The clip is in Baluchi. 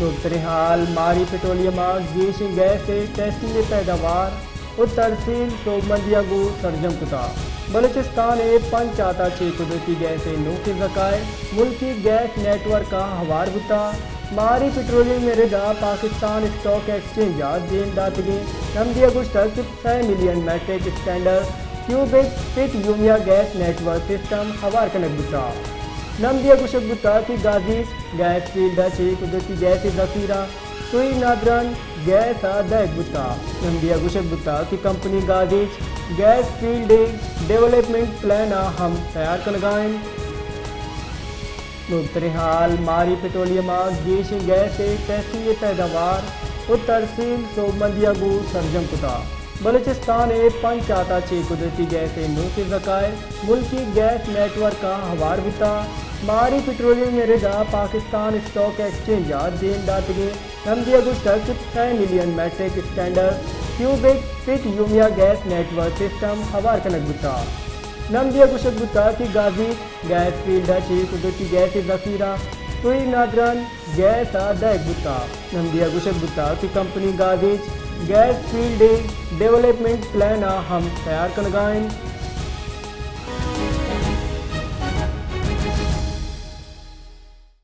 نوکتریں حال، ماری پٹرولیم ءَ گیشیں گیس ءِ ٹیسٹنگ ءِ پیداوار ءُ ترسیل سوبمندی ءَ گوں سرجم کتگ۔ بلوچستان ءِ پنچ آتا چہ قدرتی گیس ءِ نوکیں ذخائر ملکی گیس نیٹ ورک ءَ ہوار بوتگ۔ ماری پٹرولیم ءِ رد ءَ پاکستان اسٹاک ایکسچینج ءَ دیم داتگیں نمدی ءَ گوشتگ کہ سئے million metric standard cubic feet یومیا گیس نیٹ ورک سسٹم ہوار کنگ بوتگ۔ نمدی ءَ گوشگ بوتگ کہ گازیچ گیس فیلڈ ءَ چہ قدرتی گیس ءِ ذخیرہ سوئی نادرن گیس ءَ دئیگ بوتگ۔ نمدی ءَ گوشگ بوتگ کہ کمپنی گازیچ گیس فیلڈ ءِ ڈیولپمنٹ پلان ءَ ہم تیار کنگ ءَ اِنت۔ نوکتریں حال، ماری پٹرولیم ءَ گیشیں گیس ءِ ٹیسٹنگ ءِ پیداوار ءُ ترسیل سوبمندی ءَ گوں سرجم کتگ۔ بلوچستان ءِ پنچ آتا چہ قدرتی گیس ءِ نوکیں ذخائر ملکی گیس نیٹ ورک ءَ ہوار بوتگ۔ ماری پٹرولیم ءِ رد ءَ پاکستان اسٹاک ایکسچینج ءَ دیم داتگیں نمدی ءَ گوشتگ کہ سئے million metric standard cubic feet یومیا گیس نیٹ ورک سسٹم ہوار کنگ بوتگ۔ نمدی ءَ گوشگ بوتگ کہ گازیچ گیس فیلڈ ءَ چہ قدرتی گیس ءِ ذخیرہ سوئی نادرن گیس ءَ دئیگ بوتگ۔ نمدی ءَ گوشگ بوتگ کہ کمپنی گازیچ گیس فیلڈ ءِ ڈیولپمنٹ پلان ءَ ہم تیار کنگ ءَ اِنت۔